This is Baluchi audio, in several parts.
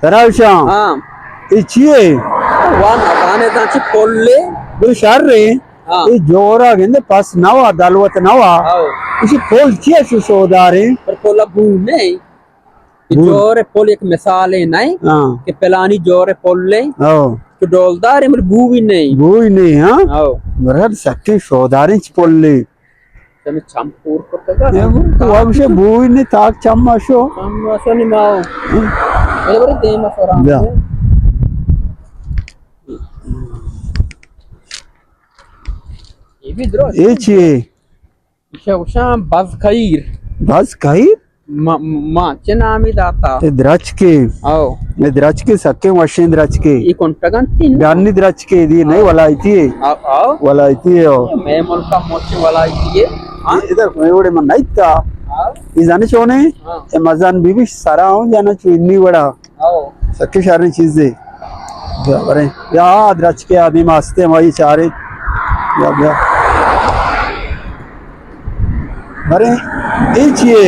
ترا وشاں۔ ہاں۔ اے چی اے؟ وا نزانے داں چی پلے۔ بل شر اے۔ ہاں۔ اے جورا گندے پس نوا، دلوت نوا۔ ہاں۔ اسی پل چی اے شو شوداریں؟ پر پل بو نہیں۔ بو۔ جور پل ایک مثال اے نہیں؟ ہاں۔ کہ پلانی جور پل اے۔ ہاں۔ تو ڈولدار اے، مطلب بو بھی نہیں۔ بو ہی نہیں، ہاں؟ ہاں۔ برحال سکیں شوداریں چی پلے۔ چمی چم پور کرتگ۔ اے گو، تو اب سے بوئی نے تاک چم اشو۔ چم اشو نی ماو۔ اے بڑے دیم اشو رام۔ بیا۔ اے بھی درست۔ اے چی اے؟ ایشا گوشاں بز کئیر۔ بز کئیر؟ ما، ما چہ نامی داتا؟ اے درچکے۔ او۔ اے درچکے سکیں وشیں درچکے۔ اے کنٹگ انت نا؟ ڈنی درچکے دی، نہیں، او۔ ولایتی اے۔ او، او۔ ولایتی اے، او۔ اے مئے ملک ءَ مچ ولایتی اے۔ ہاں؟ اے ادھر کوئی وڑے من نہیں تا۔ او۔ اے زانے چونے؟ ہاں۔ اے مزن بی بی سرا ہوں جانا چو انی وڑا۔ او۔ سکے شریں چیزے۔ بیا بریں۔ بیا درچکے آدمی ماستے ہمائی چارے۔ بیا، بیا۔ بریں۔ اے چی اے؟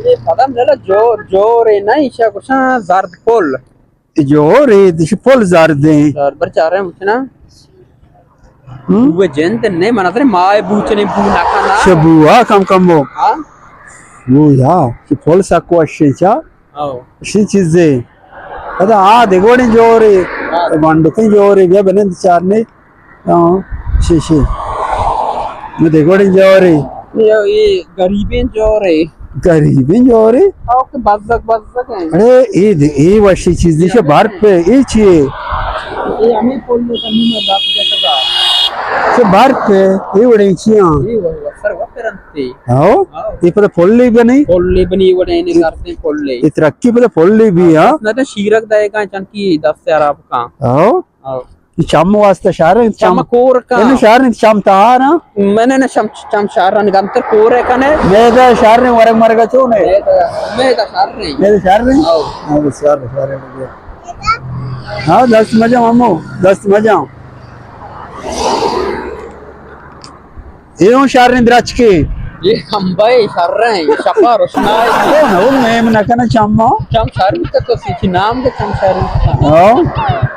اے پدا ملا جو، جورے نہیں، ایشا گوشاں زرد پل۔ اے جورے، دش پل زردیں۔ زرد بر چارے مچنا۔ ہم؟ بو جند نے منظر مائے بوچنے بو نہ کنا۔ شبو آ کم کم بو۔ ہاں؟ بو یا، کہ پل سکو اشیں چا۔ او۔ اشی چیزے۔ پدا آ دگوڑیں جورے، ہاں۔ بانڈوکیں جورے، بیا بنند چارنے۔ ہاں، شی، شی۔ میں دگوڑیں جورے۔ یہ، یہ غریبیں جورے۔ غریبیں جورے؟ او کہ بزگ، بزگ ہیں۔ اڑے، اے دے، اے وشی چیزے، شی برف پہ، اے چیے؟ اے ہمیں پل میں کنی میں دس جتگا۔ شی برف پہ، اے وڑیں چیاں؟ اے وہ، وہ سر وہ پرنتے۔ ہاں؟ ہاں۔ اے پتہ پھلی بنی؟ پھلی بنی وڑے نے اے، کرتے پھلی۔ اے ترقی پتہ پھلی بھی، ہاں؟ نہ تو شیرک دے گا چنکی دس سے عرب کا۔ ہاں؟ ہاں۔ اے چم واسطہ شہر انت، چم چم۔ کور کا۔ اے شہر انت، چم تہار، ہاں؟ میں نے نہ چم، چم شہر رن گنتر کور ہے کنے۔ میدا شہر نے ورگ مرگا چون ہے؟ میدا، میدا شہر نے۔ میدا شہر نے؟ ہاں۔ ہاں، بس شہر، شہر ہے۔ ہاں، دست مجا مامو، دست مجا۔ اے ہوں شریں درچکے۔ اے ہمبائے شریں، شپا روشنائی۔ او نو، میم نہ کنا چما۔ چم شر بوتا تو سی نام کے چم شر بوتا۔ ہاں۔